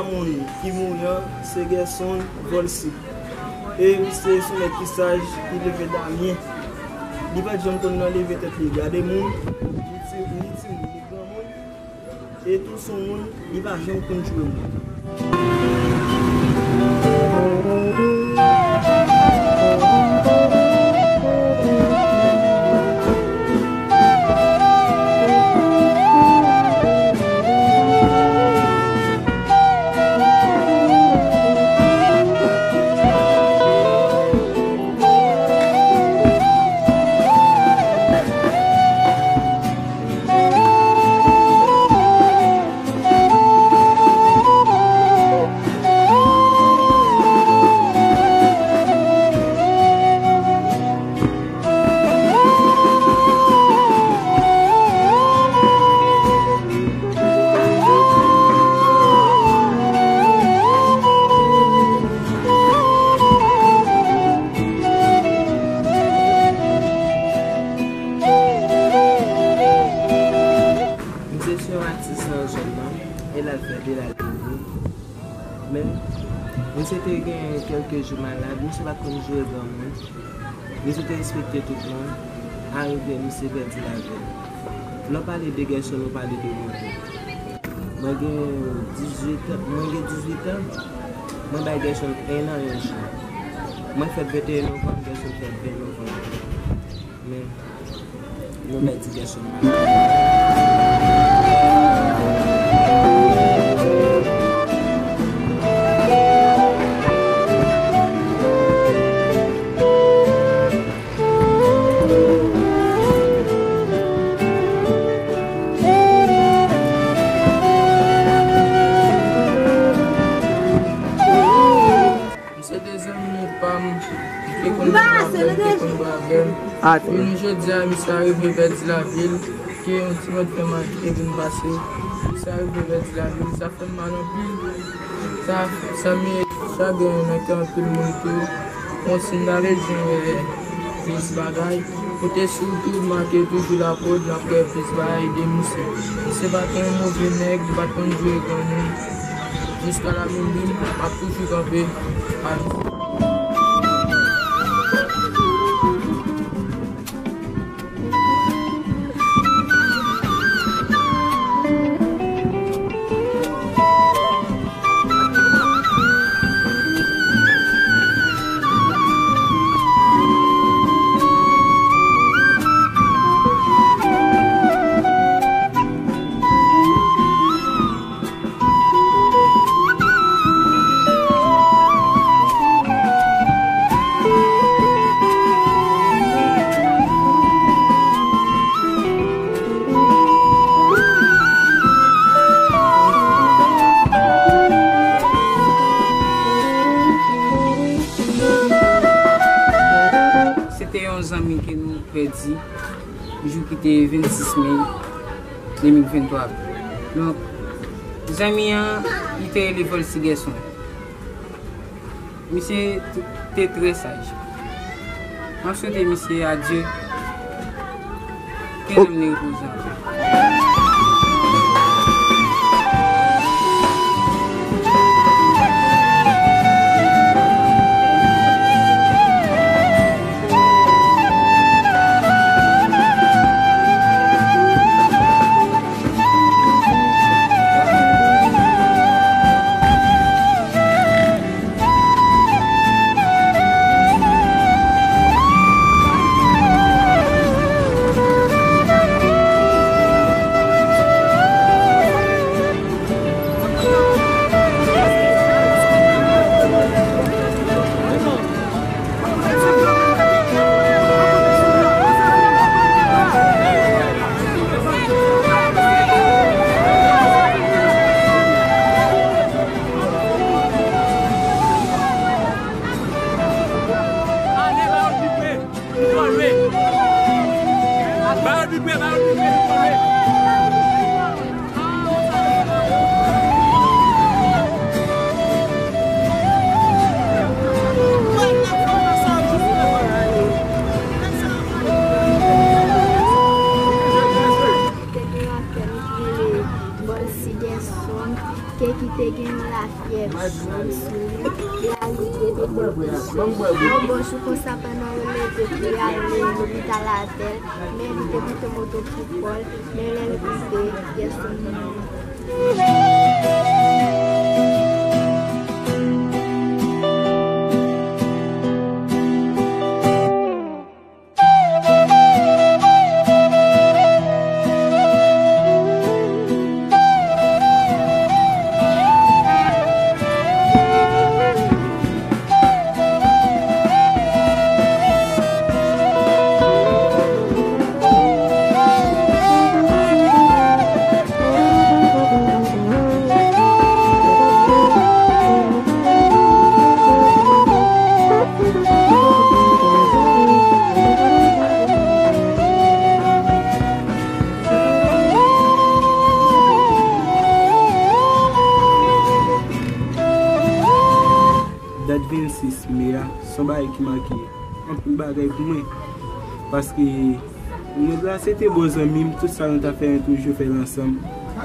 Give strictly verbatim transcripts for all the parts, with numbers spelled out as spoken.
Moun ki mouri an, se Gerson Volcy. E misye se yon nèg ki saj, ki leve Damyen. Li pa t janm konn nan leve tèt li gade moun, ni ti, ni timoun, ni granmoun. E tou se yon moun, li pa janm konn tchwe moun. Misye se yon atis nan zòn nan, e l ap fè de la live. Men, misye te gen kèlke jou malad, misye pa t konn jwe granmoun. Misye te respekte tout moun, arive misye pèdi lavi l. Lè w pale de Gerson, ou pale de mwen tou. Mwen gen dizuit an, mwen gen dizuit an, mwen bay Gerson en an yon jou. Mwen fèt venteyen novanm, Gerson fèt ven novanm. Men, nou pèdi Gerson malad. Misye te zanmi pa m, li te konn bwè avè m, li te konn bwè avè m. Jounen jodi a, misye arive pèdi lavi l, ke yon ti mòn fè mal ki te vin pase. Misye arive pèdi lavi l, sa fè m mal anpil. Sa, sa met chagren nan kè anpil moun tou. Yon siy n ale di yon plis bagay. Kote sitou make toujou lapwòd, n ap wè plis bagay de misye. Misye pa t yon move nèg, li pa t konn jwe granmoun. Jiska la menm li, m ap toujou kanpe avè misye. Se te yon zanmi ke nou pèdi jou ki te vennsis me de mil venntwa. Donk, zanmi an, li te rele Volcy Gerson. Misye t-, te trè saj. M ap swete misye adye. Ke nanm li repoze an pè. Li te gen yon lafyèv jòn sou li, e a li te dekouvri chèch. Yon bon jou konsa, pandan yo leve pou y ale lopital avè l, men li te moute moto pou kò l, men lè l rive, pyès moun. Dat vennsis me a, se yon bagay ki make anpil bagay pou mwen. Paske nèg la se te bon zanmi m, tout sa nou t ap fè, nou toujou fè l ansanm.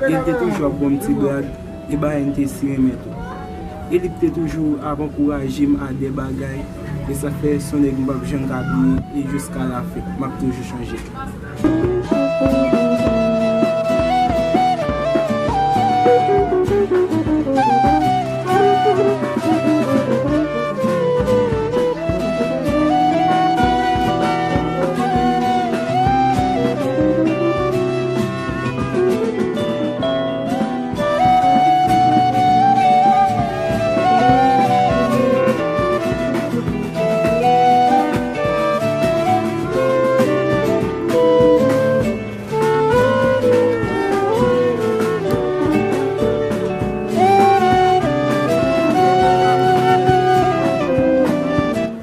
E li te toujou ap ban m ti blag, e bagay m te si renmen tou. E li te toujou ap ankouraje m a de bagay, e sa fè se yon nèg m p ap janm ka bliye, e jiska lafen, m ap toujou chonje.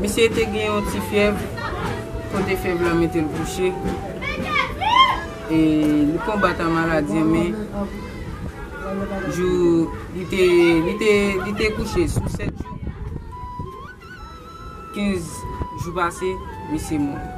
Misye te gen yon ti fyèv, kote fyèv la mete l kouche. E li konbat a maladi an, men jou li te, li te, li te kouche sou sèt jou. Kenz jou pase, misye mouri.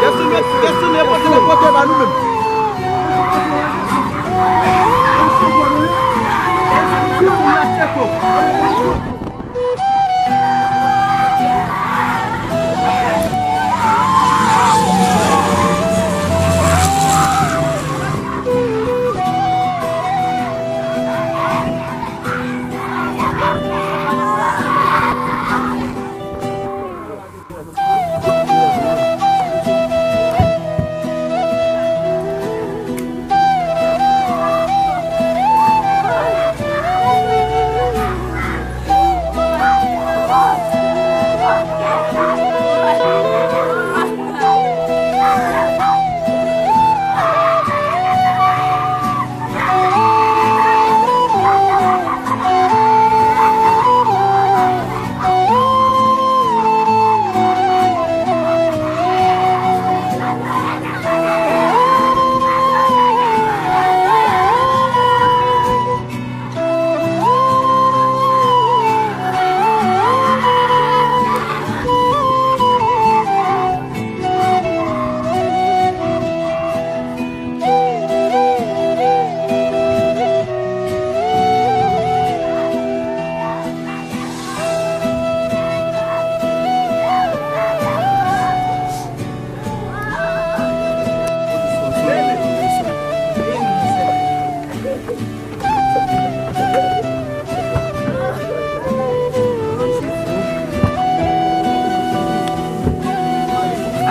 Dèsine, dèsine, pote, pote ba nou menm.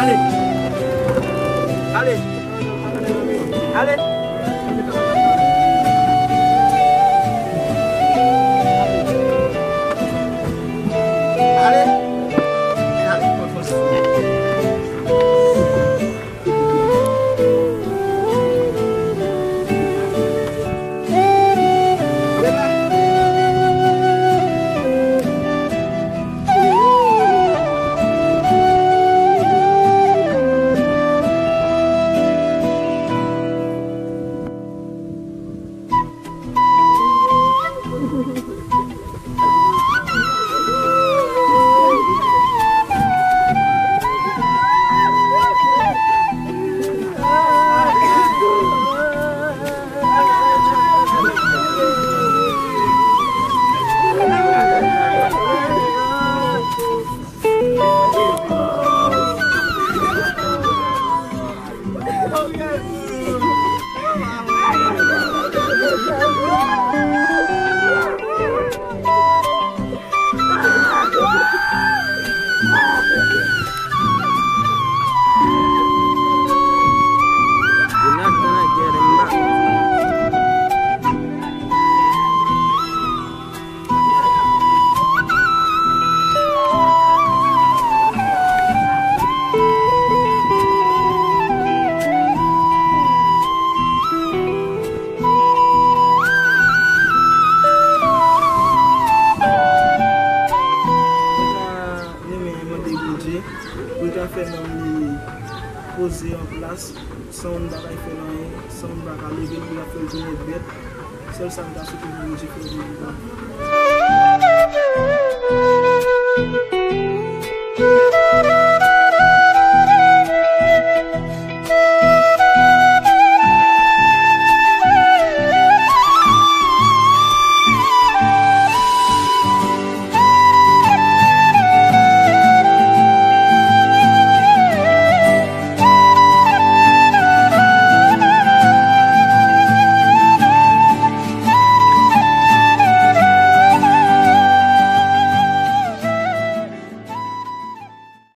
Ale! Ale! Ale! Ale! Ale! Renmen mande Bondye pou l ka fè nanm li poze an plas, san moun pa ka fè l anyen, san moun pa ka leve l pou l ap fè l kou lòt bèt. Sèl sa m ta swete pou Bondye fè pou mwen.